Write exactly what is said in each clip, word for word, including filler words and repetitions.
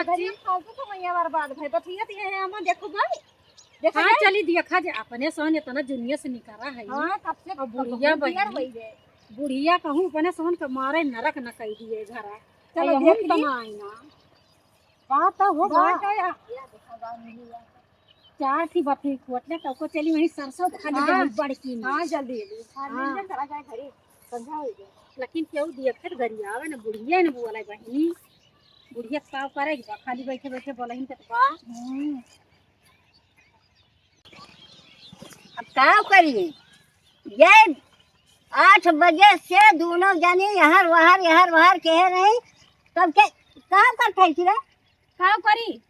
गरीब फालतू कमैया बर्बाद भाई, बतिया तो ये है, हम देखो भाई, देखो हाँ, भाई। चली देखा जे अपने सोन इतना जुनिया से निकाला है। हाँ, कब से अब बुढ़िया कब से बनी। बुढ़िया कहूँ अपने सोन के मारे नरक न कह दिए घरा। चलो अरे हम देखी। तना आई ना। बात तो हो बात बा। है, या, या देखा बा, मिली या। चार थी बफी कोटले तो को चली वहीं सरसों खा ले हाँ। बड़की में। हाँ, जल्दी, जल्दी। हाँ, हाँ। जल्दी करा जाए घरे, संझा हो गया। लेकिन केहू दिया फिर गरियावे न बुढ़िया न बोले बहिनी। बुढ़िया का करे बा, खाली बैठे बैठे बोलहिन के तो बा। हम्म। अब का करी? ये आठ बजे से दोनों जनी यहर वहर, यहर वहर कहे रही, तब के काम कर खाई थी रे? का करी?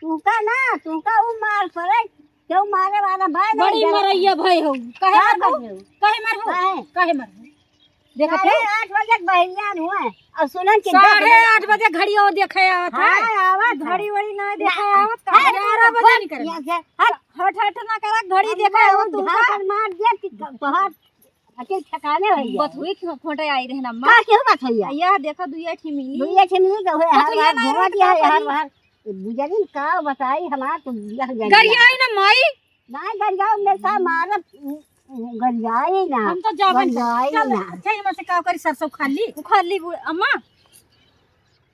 तुमका ना, तुमका उ मार पड़े, केहू मारे वाला भाई नहीं बड़ी देला। मरैया भाई हो। काहे का मरबू? करियो? काहे मरबू? काहे? काहे मरबू? देखत साढ़े हो? आठ बजे के बहिरियान हुए, और सुनन कि साढ़े आठ बजे घड़ी और देखे आवत है। हाँ, आवत है। घड़ी वड़ी ना देखे ना, आवत का? हाँ, ग्यारह बजे निकल। यहाँ से, हट। हट, हट ना करा, घड़ी हम देखे ना आवत उ तू का? झापड़ मार दिया कि क-, बहुत अकेल ठिकाने हो गया। बथुए के खोटे आई रहे ना माँ। का केहू बात होइया? यह देखो दुइया ठे मिली। दुइया ठे मिली तो होए, हर बथुइया बार ना घुमा रहे तो दिया का है, हर करी? बार। बुझलिन का बताई हमार तो यह जगह। गरियाई ना माई। ना गरियाओ, मेरे का मारब, गरियाई ना। हम तो जाबन गरियाई चल, ना। अच्छा, एमा से का करी, सरसों उखाड़ ली? उखाड़ ली बु-, अम्मा,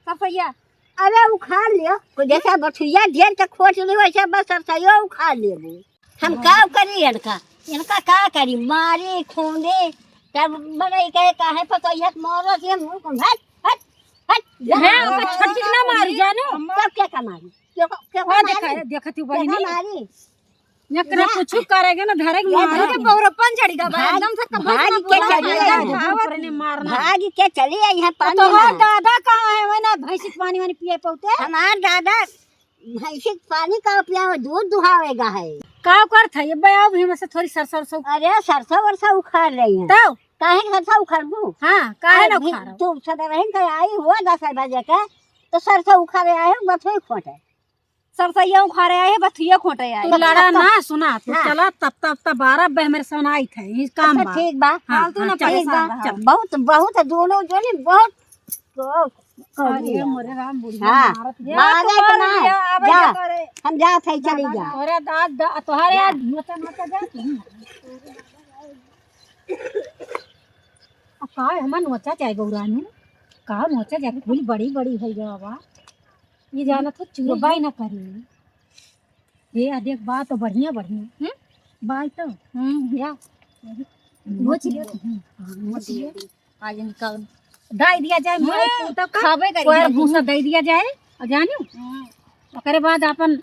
सरसैया। अरे उखाड़ लियो, को जैसा बथुइया ढेर के खोट ली, वैसे बस सरसैया उखाड़ लेबू। हम हाँ। का करी इनका? इनका का करी? मारी, खूंदी, तब मनई कहे, "काहे पतोहिया के मारो से मुंह को हट, हट, हट।" है, ओकर छठी के ना मारी, जानू। तब के का मारी? के को, के को हाँ, मारी? देखा, देखा तू के बहिनी। का मारी? एकरा ना। कुछ करेगा ना, धरे के ये मारे। अरे, बौरपन चढ़ी गा बा, भाग, एकदम से कब भाग से के बोला चली है, आई। भाग ऊपर ने मारना। भाग के चली आई है पानी तो में। दादा कहाँ है, वही ना भैंसी के पानी वानी पिए पौते। हमार दादा भैंसी के पानी का पियावे, दूध दुहावेगा है। का करत है ये बे? अब हम से थोड़ी सरसों, सरसों। अरे, सरसों वरसों उखाड़ रही है। तो? काहे के सरसों उखाड़बू? हाँ, काहे ना अरे, उखाड़ब? तू सदा रहिन के आई हुआ दस बजे के, तो सरसों उखाड़े आए हो, बथुए खोटे। सरसैया उखाड़े आए है, बथुइया खोटे आए। तू लड़ा ना, सुना, तू हाँ। चला, तब, तब, तब बारह बे मेरे सुनाई थे, ये काम अच्छा, बा। ठीक बा। हाँ, फालतू हाँ, ना चल, परेशान चल, रहा। चल। बहुत, बहुत दोनों जने बहुत, बहुत अरे मोरे राम, बुढ़िया हाँ, मारत है। मारे के ना, जा, हम जा थे, चली जा। तोरे दाद, दा-, तोहरे जा। आज नोचा, नोचा जा। अब का है, हमार नोचा जाए गौरानी, का नोचा जाए, फूल बड़ी, बड़ी है गवा बा। ये जाना तो चुरबाई ना करे। ये आ देख, बा तो बढ़िया, बढ़िया। हम्म? बा तो। हम्म, या। नोच लियो। हम्म, नोच लियो। आज इनका डाई दिया जाए, हम्म, मोर तो खाबे करी। कोई भूसा डाई दिया जाए, और जानियो? हम्म। ओकरे बाद अपन